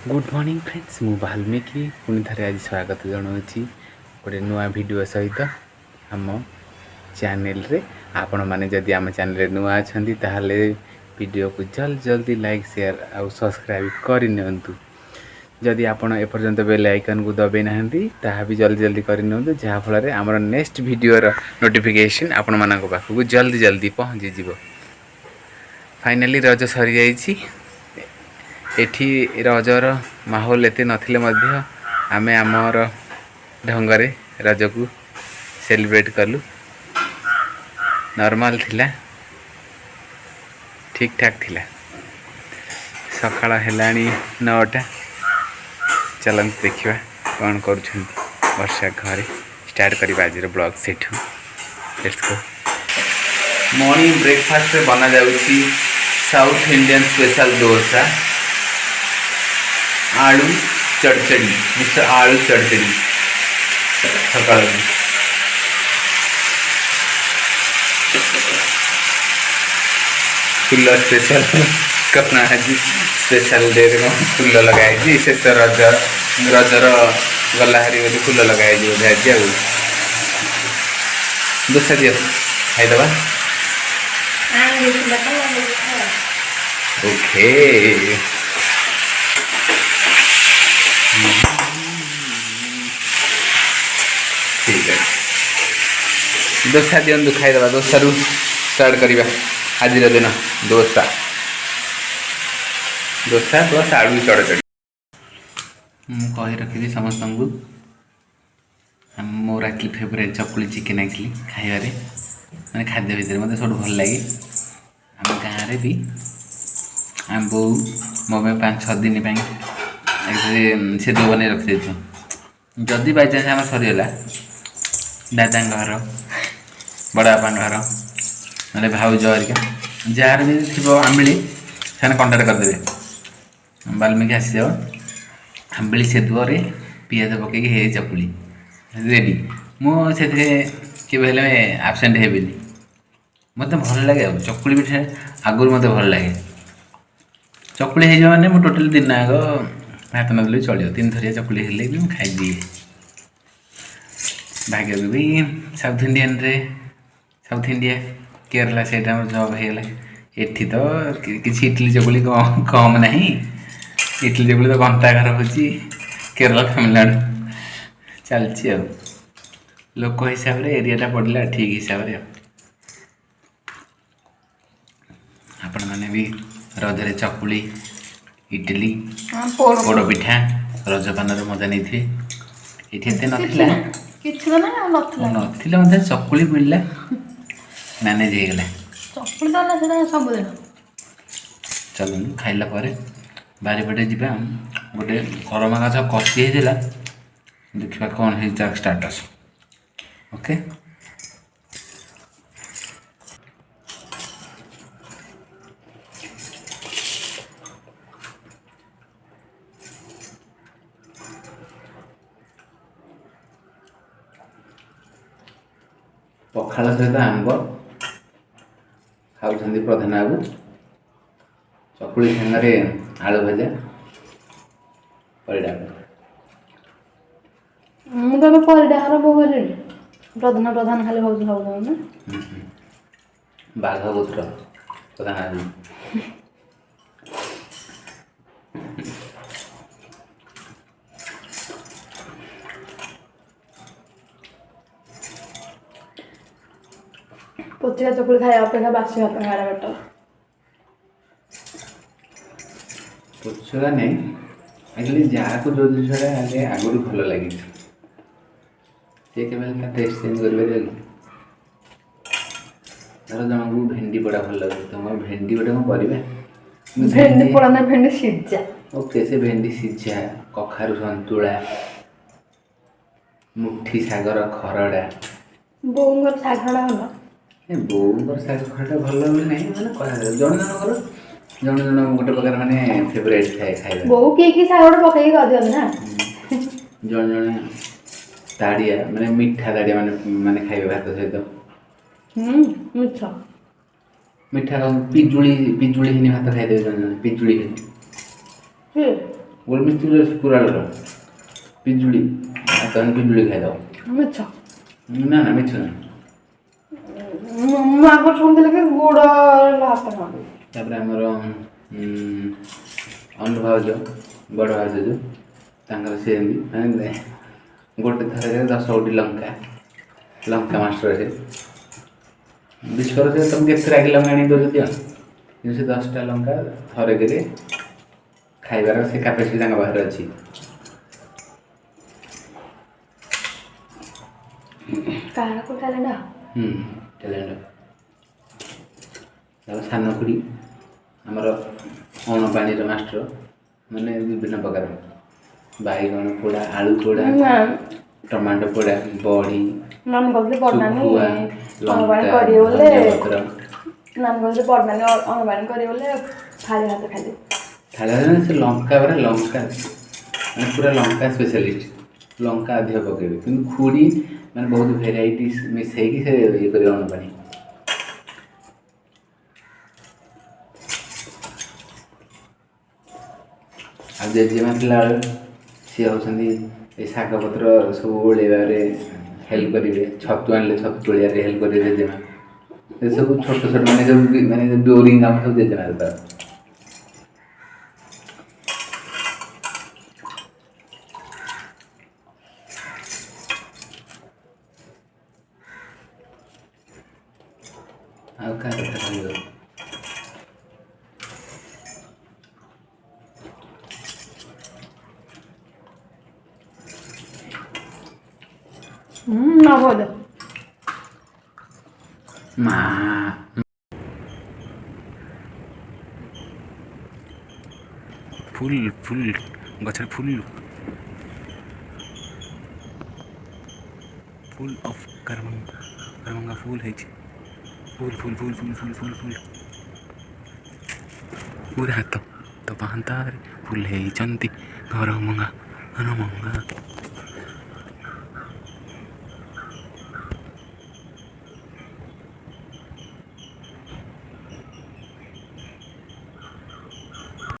Good morning friends, ମୁଁ ବାଲ୍ମୀକି ପୁଣି ଥରେ ଆଜି ସ୍ୱାଗତ ଜଣାଉଛି ଗୋଟେ ନୂଆ ଭିଡ଼ିଓ ସହିତ ଆମ ଚ୍ୟାନେଲରେ। ଆପଣମାନେ ଯଦି ଆମ ଚ୍ୟାନେଲରେ ନୂଆ ଅଛନ୍ତି, ତାହେଲେ ଭିଡ଼ିଓକୁ ଜଲ୍ଦି ଜଲ୍ଦି ଲାଇକ୍, ସେୟାର ଆଉ ସବସ୍କ୍ରାଇବ୍ କରିନିଅନ୍ତୁ। ଯଦି ଆପଣ ଏପର୍ଯ୍ୟନ୍ତ ବେଲ୍ ଆଇକନ୍କୁ ଦବାଇ ନାହାନ୍ତି, ତାହା ବି ଜଲ୍ଦି ଜଲ୍ଦି କରିନିଅନ୍ତୁ, ଯାହାଫଳରେ ଆମର ନେକ୍ସଟ ଭିଡ଼ିଓର ନୋଟିଫିକେସନ୍ ଆପଣମାନଙ୍କ ପାଖକୁ ଜଲ୍ଦି ଜଲ୍ଦି ପହଞ୍ଚିଯିବ। ଫାଇନାଲି ରଜ ସରିଯାଇଛି। ଏଠି ରଜର ମାହୋଲ ଏତେ ନଥିଲେ ମଧ୍ୟ ଆମେ ଆମର ଢଙ୍ଗରେ ରଜକୁ ସେଲିବ୍ରେଟ୍ କଲୁ। ନର୍ମାଲ ଥିଲା, ଠିକ୍ ଠାକ୍ ଥିଲା। ସକାଳ ହେଲାଣି 9ଟା। ଚାଲନ୍ତୁ ଦେଖିବା କ'ଣ କରୁଛନ୍ତି ବର୍ଷା ଘରେ। ଷ୍ଟାର୍ଟ କରିବା ଆଜିର ବ୍ଲଗ୍ ସେଠୁ। Let's go. Morning ବ୍ରେକଫାଷ୍ଟରେ ବନାଯାଉଛି ସାଉଥ୍ ଇଣ୍ଡିଆନ୍ ସ୍ପେଶାଲ ଦୋସା, ଆଳୁ ଚଡ଼ଚଡ଼ି, ମିଷ୍ଟର ଆଳୁ ଚଡ଼ଚଡ଼ି। ସକାଳୁ ଫୁଲ ସ୍ପେଶାଲ କ'ଣ ଆଜି? ସ୍ପେଶାଲ ଡେରେ କ'ଣ ଫୁଲ ଲଗା ହେଇଛି? ଶେଷ ରଜ, ରଜର ଗଲା ହାରି ବୋଲି ଫୁଲ ଲଗା ହେଇଛି ବୋଧେ ଆଜି। ଆଉ ଦୋସା ଦିଅ, ଖାଇଦେବା। ଓକେ, ଠିକ୍ ଅଛି, ଦୋସା ଦିଅନ୍ତୁ, ଖାଇଦେବା। ଦୋସାରୁ ଷ୍ଟାର୍ଟ କରିବା ଆଜିର ଦିନ। ଦୋସା, ଦୋସା ପ୍ଲସ୍ ଆଳୁ ଚଡ଼ଚଡ଼ି। ମୁଁ କହି ରଖିବି ସମସ୍ତଙ୍କୁ, ମୋର ଆକ୍ଚୁଆଲି ଫେଭରାଇଟ୍ ଚକୁଳି ଚିକେନ୍। ଆକ୍ଚୁଆଲି ଖାଇବାରେ, ମାନେ ଖାଦ୍ୟ ଭିତରେ ମୋତେ ସବୁଠୁ ଭଲ ଲାଗେ। ଆମ ଗାଁରେ ବି ଆମ ବୋଉ ମୋ ପାଇଁ 5-6 ଦିନ ପାଇଁ ଆକ୍ଚୁଆଲି ସେ ବନେଇ ରଖିଦେଇଥିବ। ଯଦି ବାଇଚାନ୍ସ ଆମର ସରିଗଲା, ଦାଦାଙ୍କ ଘର, ବଡ଼ ବାପାଙ୍କ ଘର, ନହେଲେ ଭାଉଜ ହେରିକା ଯାହାର ବି ଥିବ ଆମ୍ବିଳି, ସେମାନେ କଣ୍ଟାକ୍ଟ କରିଦେବେ, ବାଲ୍ମୀକି ଆସିଯାଅ, ଆମ୍ବିଳି ସେଦୁଅରେ ପିଆଜ ପକେଇକି ହେଇ ଚକୁଳି ରେଡ଼ି। ମୁଁ ସେଥିରେ କେବେ ହେଲେ ଆବସେଣ୍ଟ ହେବିନି। ମୋତେ ଭଲ ଲାଗେ। ଆଉ ଚକୁଳି ପିଠା ଆଗରୁ ମୋତେ ଭଲ ଲାଗେ। ଚକୁଳି ହେଇଯିବ ମାନେ ମୁଁ ଟୋଟାଲି ଦିନ ଆଗ ଭାତ ନଦେଲେ ବି ଚଳିବ। ତିନି ଥରିଆ ଚକୁଳି ହେଲେ ବି ମୁଁ ଖାଇଦିଏ। ଭାଗ୍ୟକୁ ବି ସାଉଥ୍ ଇଣ୍ଡିଆନରେ, ସାଉଥ୍ ଇଣ୍ଡିଆ କେରଲା ସେଇଟା ଆମର ଜବ୍ ହେଇଗଲା। ଏଠି ତ କିଛି ଇଟଲି ଚକୁଳି କମ୍ ନାହିଁ। ଇଟଲି ଚକୁଳି ତ ଗନ୍ତା ଘର ହେଉଛି କେରଳ, ତାମିଲନାଡ଼ୁ ଚାଲିଛି। ଆଉ ଲୋକ ହିସାବରେ ଏରିଆଟା ପଡ଼ିଲା ଠିକ୍ ହିସାବରେ। ଆଉ ଆପଣମାନେ ବି ରଜରେ ଚକୁଳି, ଇଟଲି, ପୋଡ଼ ପିଠା, ରଜପାନର ମଜା ନେଇଥିବେ। ଏଠି ଏତେ ନଥିଲା। କିଛି ତ ନାହିଁ, ଆଉ ନଥିଲା। ନଥିଲେ ମଧ୍ୟ ଚକୁଳି ମିଳିଲା, ମ୍ୟାନେଜ୍ ହେଇଗଲା। ଚକୁଳି ତ ହେଲା ସେଟା ସବୁଦିନ। ଚାଲନ୍ତୁ, ଖାଇଲା ପରେ ବାରିପଟେ ଯିବା। ଗୋଟେ କରମା ଗଛ କଷି ହେଇଥିଲା, ଦେଖିବା କ'ଣ ହେଇଛି ତାର ଷ୍ଟାଟସ୍। ଓକେ, ପଖାଳ ସହିତ ଆମ୍ବ ଖାଉଛନ୍ତି ପ୍ରଧାନ ବାବୁ। ଚକୁଳି ସାଙ୍ଗରେ ଆଳୁ ଭଜା, ପରିଡ଼ା। ମୁଁ ତ ଏବେ ପରିଡ଼ା ଘର ବୋହୂ ହେଲିଣି। ପ୍ରଧାନ ପ୍ରଧାନ ଖାଲି ହଉଛି ସବୁଦିନ ନା। ବାଘ ଗୋତ୍ର ପ୍ରଧାନ ବାବୁ। ପୋଚିକା ଚକୁଳି ଖାଇବା ଅପେକ୍ଷା ବାସି ଭାତ ଖାଇବା ବେଟର। ପୋଚରା ନାହିଁ। ଆକ୍ଚୁଆଲି ଯାହାକୁ ଯେଉଁ ଜିନିଷଟା ଆଗେ ଆଗରୁ ଭଲ ଲାଗିଛି, ସେ କେବେ ହେଲେ ତା ଟେଷ୍ଟ ଚେଞ୍ଜ କରିପାରିବ କି? ଧର ଜଣଙ୍କୁ ଭେଣ୍ଡି ପୋଡ଼ା ଭଲ ଲାଗୁଛି, ତମର ଭେଣ୍ଡି ଗୋଟେ କ'ଣ କରିବା? ଭେଣ୍ଡି ପୋଡ଼ା ନା, ଭେଣ୍ଡି ସିଝା। ଓକେ, ସେ ଭେଣ୍ଡି ସିଝା, କଖାରୁ ସନ୍ତୁଳା, ମୁଠି ଶାଗର ଖରଡ଼ା। ବୋଉଙ୍କର ଶାଗଟା ଭଲ। ଏ ବୋଉଙ୍କର ଶାଗ ଖରଡ଼ା ଭଲ ବୋଲି ନାହିଁ, ମାନେ କହିବାକୁ ଜଣେ ଜଣଙ୍କର ଜଣେ ଜଣ ଗୋଟେ ପ୍ରକାର ମାନେ ଫେଭରାଇଟ୍ ଥାଏ ଖାଇବା। ବୋଉ କିଏ କି ଶାଗ ଗୋଟେ ପକେଇକି କରିଦିଅନ୍ତି ନା। ଜଣେ ଜଣେ ତାଡ଼ିଆ, ମାନେ ମିଠା ତାଡ଼ିଆ ମାନେ ମାନେ ଖାଇବେ ଭାତ ସହିତ। ମିଛ। ମିଠା ପିଜୁଳି, ପିଜୁଳି ହେଇନି ଭାତ ଖାଇଦେବେ ଜଣେ ଜଣେ, ପିଜୁଳି ହେଇନି। କିଏ? ଗୋଟେ ମିସ୍ତ୍ରୀ କୁରାଳର ପିଜୁଳି, ତମେ ପିଜୁଳି ଖାଇଦେବ। ମିଛ। ନା ନା, ମିଛ ନାହିଁ। ମୁଁ ଆଗରୁ ଶୁଣିଥିଲି କି ଗୁଡ଼ ଭାତ ଖାଆନ୍ତି। ତାପରେ ଆମର ଅନୁ ଭାଉଜ, ବଡ଼ ଭାଉଜ ଯେଉଁ, ତାଙ୍କର ସେ ଏମିତି ମାନେ ଗୋଟେ ଥରରେ 10 ଗୋଟି ଲଙ୍କା, ଲଙ୍କା ମାଷ୍ଟର ସେ। ବିଶ୍ୱାସ ସେ ତମେ କେତେ ରାଗି ଲଙ୍କା ଆଣିକି ଦେଉଛ ଦିଅ, କିନ୍ତୁ ସେ 10ଟା ଲଙ୍କା ଥରକରେ ଖାଇବାର ସେ କାପାସିଟି ତାଙ୍କ ପାଖରେ ଅଛି। କାହାର କୋଉ ଟ୍ୟାଲେଣ୍ଟ? ହୁଁ, ଟ୍ୟାଲେଣ୍ଟ। ତାପରେ ସାନ ଖୁଡ଼ି ଆମର ଅଣପାଣିର ମାଷ୍ଟର, ମାନେ ବିଭିନ୍ନ ପ୍ରକାର ବାଇଗଣ ପୋଡ଼ା, ଆଳୁ ପୋଡ଼ା, ନା। ଟମାଟୋ ପୋଡ଼ା, ବଡ଼ି, ନାନୀ କହୁଥିଲେ ବଡ଼ନାନୀ ଶୁଖୁଆ, ଅଣପାଣି ଲଙ୍କା, କରିବେ ବୋଲେ। ଧନିଆ ପତ୍ର। ନାନୀ କହୁଥିଲେ ବଡ଼ନାନୀ ଅଣପାଣି କରିବେ ବୋଲେ ଥାଳି ଭାତ ଖାଇଦେବେ। ଥାଳି ଭାତ, ସେ ଲଙ୍କା ପରା, ଲଙ୍କା ମାନେ ପୁରା ଲଙ୍କା ସ୍ପେଶାଲିଷ୍ଟ, ଲଙ୍କା ଅଧିକ ପକେଇବେ। କିନ୍ତୁ ଖୁଡ଼ି ମାନେ ବହୁତ ଭେରାଇଟି ମିଶେଇକି ସେ ଇଏ କରିବେ ଅଣପାଣି। ଆଉ ଜେଜେମା ଥିଲାବେଳେ ସିଏ ହେଉଛନ୍ତି ଏଇ ଶାଗ ପତ୍ର ସବୁ ଓଳେଇବାରେ ହେଲ୍ପ କରିବେ, ଛତୁ ଆଣିଲେ ଛତୁ ତୋଳିବାରେ ହେଲ୍ପ କରିବେ ଜେଜେମା। ଏସବୁ ଛୋଟ ଛୋଟ ମାନେ ସବୁ ମାନେ ବୋରିଂ କାମ ସବୁ ଜେଜେମା ତାର। ଆଉ କାହା କଥା କହିବ? ହୁଁ, ନା ବୋଲେ। ମା ଫୁଲ ଫୁଲ ଗଛରେ ଫୁଲ, ଫୁଲ ଅଫ୍ କରମଙ୍ଗା, କରମଙ୍ଗା ଫୁଲ ହେଇଛି। ଫୁଲ ଫୁଲ ଫୁଲ ଫୁଲ ଫୁଲ ଫୁଲ ଫୁଲ, ପୁରା ହାତ ତ ପାହାନ୍ତାରେ ଫୁଲ ହେଇଛନ୍ତି। କରମଙ୍ଗା, କରମଙ୍ଗା।